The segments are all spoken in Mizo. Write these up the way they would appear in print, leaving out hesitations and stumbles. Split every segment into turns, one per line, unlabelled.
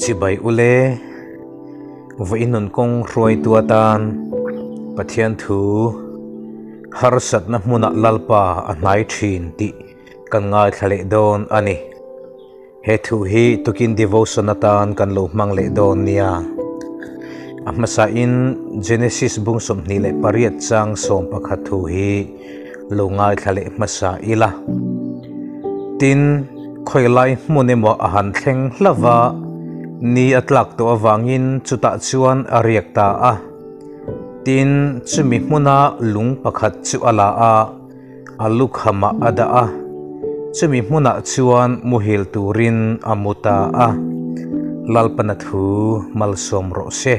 Chibai ule, vawiin nun kawng hruaitu atan Pathian thu harsatna hmunah Lalpa a hnai thin tih kan ngaithla leh dawn a ni. He thu hi tukin devotion atan kan lo hmang leh dawn nia. A hmasain Genesis bung 28 chang 11 thu hi lo ngaithla leh hmasa ila. Tin, khawilai hmun emaw a han thleng hlauh a, ni a tlak tawh avangin chutah chuan a riak ta a. Tin, chumi hmuna lung pakhat chu a la a, a lukhamah a dah a, chumi hmunah chuan muhil turin a mu ta a. Lalpana thu malsawm rawh se.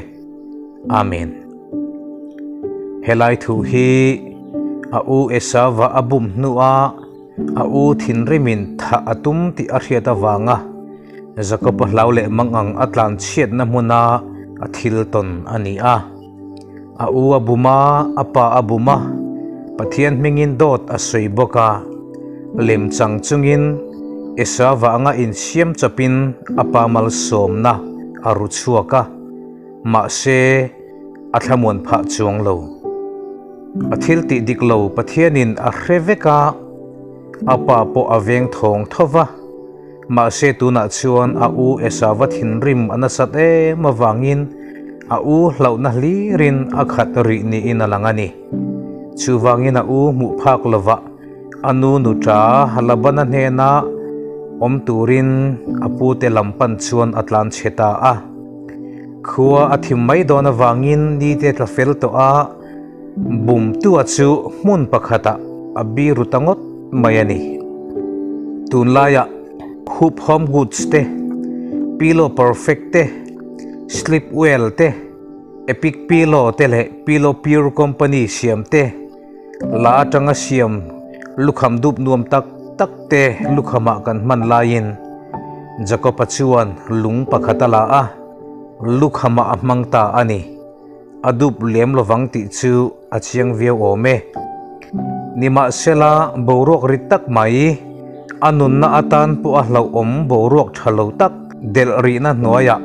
Amen. Helai thu hi a u Esauva a bum hnua a u thinrimin thah a tum tih a hriat avanga Jakob-a hlau leh mangang a tlanchhiatna hmuna a thil tawn a ni a. A u a bum a, a pa a bum a, Pathian hmingin dawt a sawi bawk a. Lemchang chungin Esauva anga insiam chawpin a pa malsawmna a ru chhuak a. Mahse, a thlamuan phah chuang lo. A thil tih dik lo Pathianin a hre vek a, a pa pawh a veng thawng tho va. Mahse, tunah chuan a u Esauva thinrim a nasat em avangin a u hlauhna hlirin a khat rih niin a lang a ni. Chuvangin a u hmuh phak lovah a nu nuṭa Labana hnena awm turin a pute lam pan chuan a tlan chhe ta a. Khua a thim mai dawn avangin nite tla fel tawh a, bumtua chu hmun pakhatah a biru ta ngawt mai a ni. Tunlaiah Hoop Home Goods te, Pillow Perfect te, Sleep Well te, Epic Pillow te leh Pillow Pure Company siam te, La atanga siam lukham dup nuam tak tak te lukhamah kan hman laiin Jakob-a chuan lung pakhat a la a, lukhamah a hmang ta a ni. A dup lem lovang tih chu a chiang viau awm e. Nimahsela boruak rit tak mai, a nunna atan pawh a hlauhawm boruak tha lo tak delh rihna hnuaiah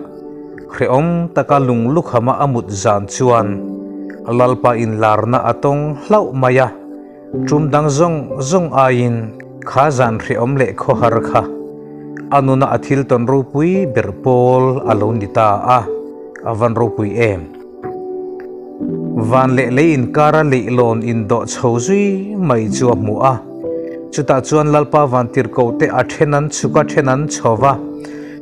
Hrehawm taka lung lukhama a mut zan chuan Lalpa inlarna a tawng hlauh mai a, tum dang zawng zawng aiin kha zan hrehawm leh khawhar kha a nuna a thil tawn ropui ber pawl a lo ni ta a, a van ropui em. Van leh lei inkara leihlawn indawh chho zui mai chu a hmu a, chutah chuan Lalpa vantirhkohte a then an chhuk a then an chho va,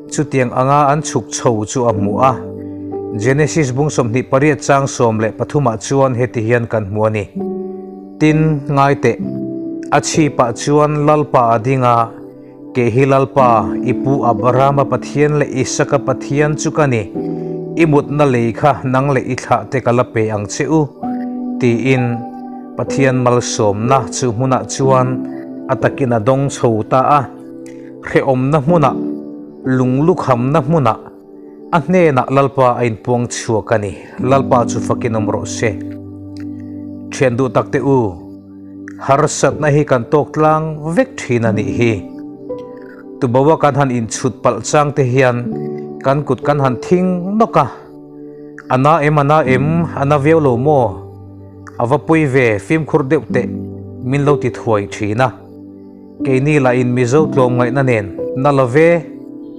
Chutiang anga an chhuk chho chu a hmu a. Genesis bung 28 chang 13 ah chuan heti hian kan hmu a ni. Tin, ngai teh, a chhipah chuan Lalpa a ding a, Kei hi Lalpa, i pu Abrahama Pathian leh Isaka Pathian chu ka ni, i mutna lei kha nang leh i thlah te ka la pe ang che u, tiin Pathian malsawmna chu hmunah chuan a takin a dawng chho ta a. Hrehawmna hmunah, lunglukhamna hmunah a hnenah Lalpa a inpuang chhuak a ni. Lalpa chu fakin awm rawh se. Thian duh tak te u, harsatna hi kan tawk tlang vek thin a nih hi. Tuboa kan han inchhut palh chang te hian kan kut kan han thing nawk a, A na em, a na em, a na viau lo maw? A va pui ve, fimkhur deuh teh min lo ti thuai thin a. Keini lah in Mizo tlawmngaihna nen na lo ve,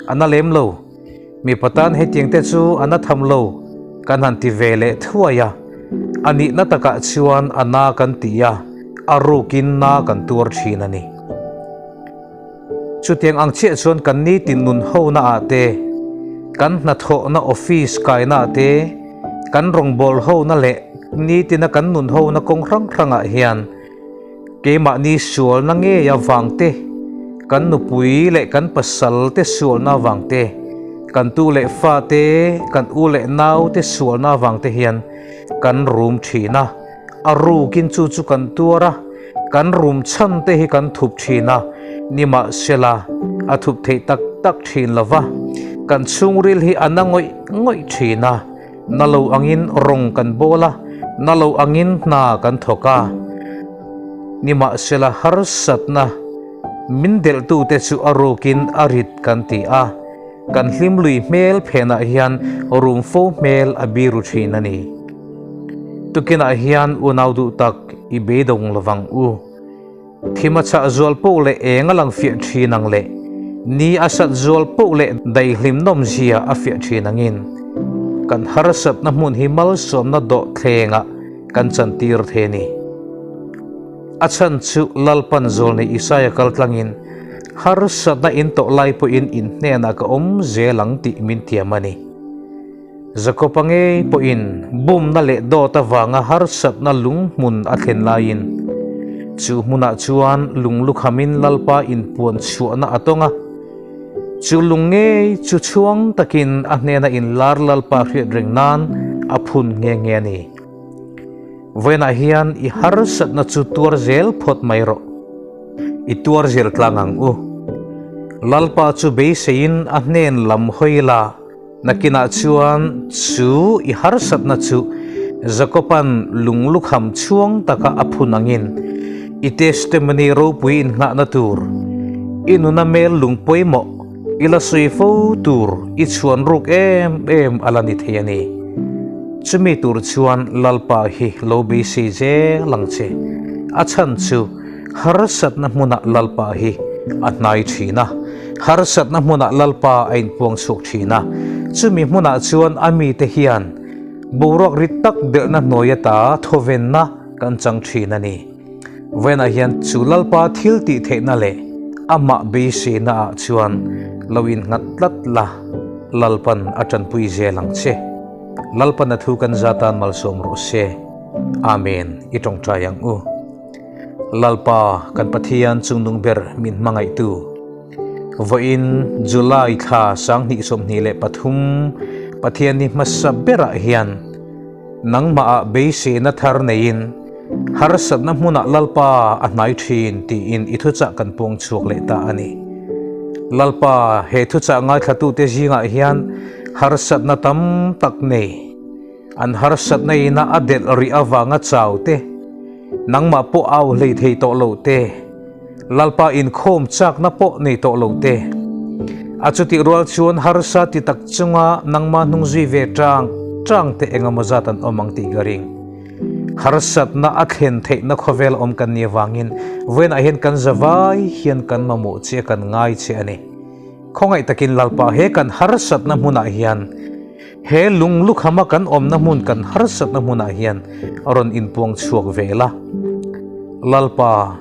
a na lem lo. Mipa tan hetiang te chu a na tham lo kan han ti ve leh thuai a, a nihna takah chuan a na kan ti a, a rukin na kan tuar thin a ni. Chutiang ang chiah chuan kan nitin nun hona ah te, kan hnathawhna office kaina ah te, kan rawngbâwl hona leh nitina kan nun hona kawng hrang hrangah hian, Keimahni sualna ngei avang te, kan nupui leh kan pasal te sualna avang te, kan tu leh fa te, kan u leh nau te sualna avang te hian kan rum thin a, a rukin chu chu kan tuar a, kan rum chhan te hi kan thup thin a, nimahsela a thup theih tak tak thin lo va, kan chhungril hi a na ngawih ngawih thin a. Na lo angin rawng kan bawl a, na lo angin hna kan thawk a. Nimahsela harsatna min delhtute chu a rukin a rit kan ti a. Kan hlim lui hmel phenah hian rum fo hmel a biru thin a ni. Tukinah hian unau duh tak i beidawng lovang u. Thim a chah zual poh leh eng a lang fiah thin ang leh ni a sat zual poh leh daihlim nawmzia a fiah thin angin kan harsatna hmun hi malsawmna dawhthlengah kan chantir thei a ni. A chhan chu Lalpan Zawlnei Isaia kal tlangin harsatna in tawh lai pawhin in hnenah ka awm zel ang tih min tiam a ni. Jakoba ngei pawhin bumna leh dawt avanga harsatna lung hmun a thlen laiin chu hmunah chuan lung lukhamin Lalpa inpuan chhuahna a tawng a. Chu lung ngei chu chhuang takin a hnena inlar Lalpa hriat reng nan a phun nghe nghe a ni. Vawiinah hian i harsatna chu tuar zel phawt mai rawh. I tuar zel tlang ang u. Lalpa chu beiseiin a hnen lam hawi la, nakinah chuan chu i harsatna chu Jakoban lunglukham chhuang taka a phun angin i testimony ropui innghahna tur, i nuna mel lung pawimawh I la sawi fo tur i chhuan ruk em em a la ni thei a ni. Chumi tur chuan Lalpa hi lo beisei zel ang che. A chhan chu harsatna hmunah Lalpa hi a hnai thin a, harsatna hmunah Lalpa a inpuang chhuak thin a, chumi hmunah chuan a mite hian boruak rit tak delhna hnuai ata thawvenna kan chang thin a ni. Vawiinah hian chu Lalpa thil tih theihna leh amah beiseina ah chuan lo innghat tlat la, Lalpan a tanpui zel ang che. Lalpan a thu kan za tan malsawm rawh se. Amen. I tawngtai ang u. Lalpa kan Pathian chungnung ber min hmangaihtu. Vawiin July thla 2023 Pathian ni hmasa berah hian Nangmahah beiseina thar neiin harsatna hmunah Lalpa a hnai thin tiin i thuchah kan puang chhuak leh ta a ni. Lalpa, he thuchah ngaithlatute zingah hian harsatna tam tak nei, an harsatna ina a delh rih avanga chau te, nangmah pawh au hlei thei tawh lo te, Lalpa inkhawm chakna pawh nei tawh lo te. A chutih rual chuan harsa ti tak chunga nangmah hnung zui ve tang tang te engemaw zat an awm ang tih ka ring. Harsatna a thlen theihna khawvel awm kan nih avangin vawiinah hian kan zavai hian kan mamawh che a kan ngai che a ni. Khawngaih takin Lalpa he kan harsatna hmunah hian he lung lukhama kan awmna hmun kan harsatna hmunah hian a rawn inpuang chhuak ve la. Lalpa,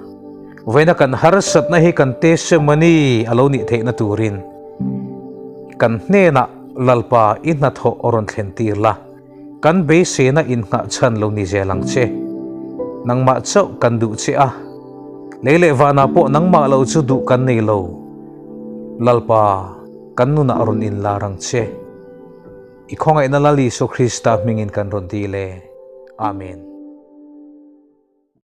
vawiina kan harsatna hi kan testimony a lo nih theihna turin kan hnenah Lalpa i hnathawh a rawn thlen tir la, kan beiseina innghah chhan lo ni zel ang che. Nangmah chauh kan duh che a, lei leh vanah pawh nangmah lo chu duh kan nei lo. Lalpa, kan nunah rawn inlar ang che. I khawngaihna Lal Isua Krista hmingin kan rawn dil e. Amen.